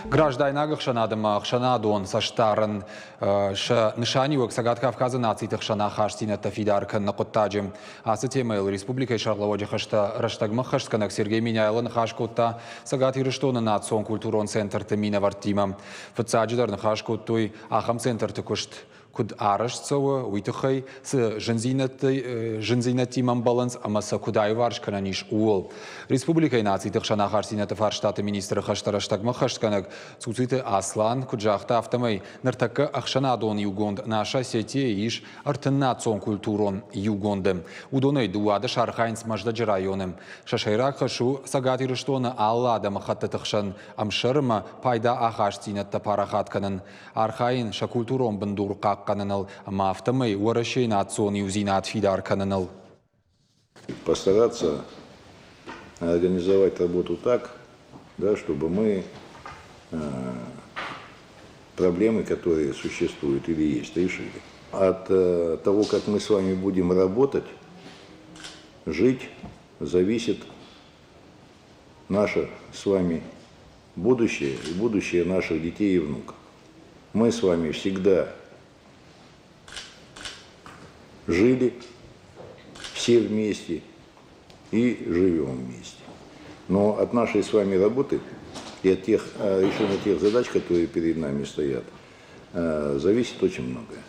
Граждайнаг ӕхсӕнад ӕмӕ ӕхсӕнадон цӕстдарӕн сӕ нысаниуӕг Цӕгат Кавказы нациты хсӕн ахастдзинӕдтӕ фидар кӕныны хъуыддаджы. Ацы темӕйыл республикӕйы сӕргълӕууӕджы хӕстӕ рӕстӕгмӕ ххӕстгӕнӕг Сергей Меняйло ныхас кодта Цӕгат Ирыстоны национ-культурон центрты минӕвӕрттимӕ. Фыццаджыдӕр ныхас кодтой ахӕм центрты куыст куыд арӕзт цӕуы, уый тыххӕй цы зындзинӕдтимӕ ӕмбӕлынц ӕмӕ сӕ куыд аиуварс кӕнӕн ис, ууыл. Республикӕйы нациты хсӕн ахастдзинӕдты фарстаты министры хӕстӕ рӕстӕгмӕ хӕстгӕнӕг Цуциты Аслан куыд загъта, афтӕмӕй ныртӕккӕ ӕхсӕнадон иугонд «Наша Осетия» ис 30 национ-культурон иугонды. Уыдонӕй 12 архайынц Мӕздӕджы районы. Сӕ сӕйраг хӕс у Цӕгат Ирыстоны алы адӕмыхӕттыты хсӕн ӕмсӕр ӕмӕ пайда ахастдзинӕдтӕ парахат кӕнын. Архайын сӕ культурон бындур хъахъхъӕныныл ӕмӕ афтӕмӕй Уӕрӕсейы национ иудзинад фидар кӕныныл. Постараться организовать работу так, да, чтобы мы проблемы, которые существуют или есть, решили. От того, как мы с вами будем работать, жить, зависит наше с вами будущее и будущее наших детей и внуков. Мы с вами всегда жили все вместе и живем вместе. Но от нашей с вами работы и от тех, решения тех задач, которые перед нами стоят, зависит очень многое.